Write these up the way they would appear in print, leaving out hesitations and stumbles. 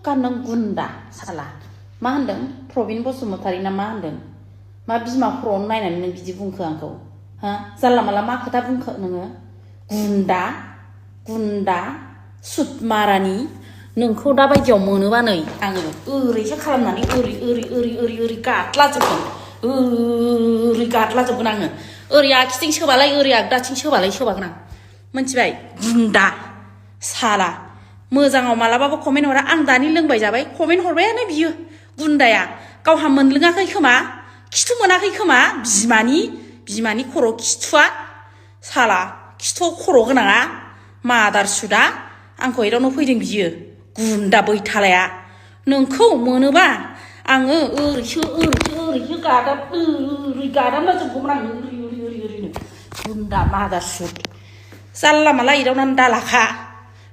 गान नों गुन्दा साला मा होनदों प्रबिन बसुमतारी ना मा होनदों मा बिमा खर'आवनो नायनानै नों बिदि बुंखो आंखौ हा जानला माला मा खोथा बुंखो नोङो गुन्दा गुन्दा सुतमारानि नोंखौ दा बायदियाव मोनोबा नै आङो ओरैसो खालामनानै ओरै गाद्लाजोबगोन ओरै गाद्लाजोबगोन आङो ओरै आखिथिं सोबालाय ओरै आगदाथिं सोबालाय सोबागोन आं मोनथिबाय गुन्दा साला मोजाङाव मालाबाबो कमेन्ट हरा आं दानि लोंबाय जाबाय कमेन्ट हरबायानो बियो गुन्दाया गावहा मोनलोङाखै खोमा खिथु मोनाखै खोमा बिमानि खर' खिथुआ साला खिथुआव खर' गोनाङा मादार सुदा आंखौ एदावनो फैदों बियो गुन्दा बैथालाया नोंखौ मोनोबा आङो ओरैसो गादामला जोबगौमोन आं ओरैनो गुन्दा मादार सुद जानला माला एदावनानै दालाखा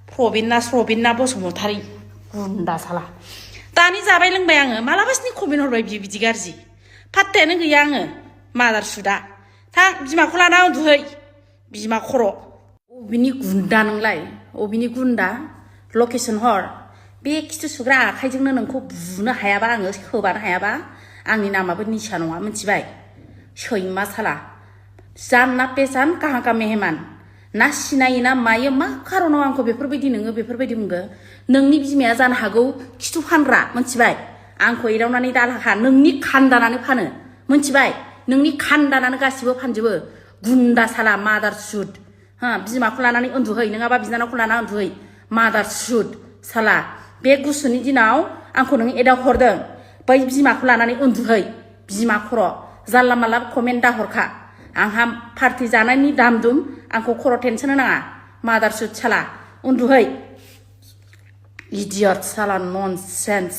प्रबिना बसुमतारी गुन्दा साला दानि जाबाय लोंबाय आङो मालाबासिनि कमेन्ट हरबाय बियो बिदि गाज्रि फात्तायानो गैया आङो मादार सुदा थां बिमाखौ लाना उन्दुहै बिमा खर' अबेनि गुन्दा नोंलाय अबेनि गुन्दा लकेसन हर बे खिथु सुग्रा आखाइजोंनो नोंखौ बुनो हायाबा आङो होबानो हायाबा आंनि नामाबो निसा नङा मिथिबाय सैमा साला जानना पेसान काहा मेहमान ना सिनायो ना मायो मा खारनाव आंखौ बेफोरबायदि बुंगो नोंनि बिमाया जानो हागौ खिथु फानग्रा मिथिबाय आंखौ एदावनानै दालाखा नोंनि खान्दानानै फानो मिथिबाय नोंनि खान्दानानो गासिबो फानजोबो गुन्दा साला मादार सुद हा बिमाखौ लानानै उन्दुहै नङाबा बिनानावखौ लाना उन्दुहै मादार सुद साला बे गुसुनि दिनाव आंखौ नों एदाव हरदों बै बिमाखौ लानानै उन्दुहै बिमा खर' जानला माला कमेन्ट दाहरखा आंहा पार्टि जानायनि दाम दुम आंखौ खर' टेनसन होनाङा मादार सुद साला उन्दुहै इडियट साला ननसेन्स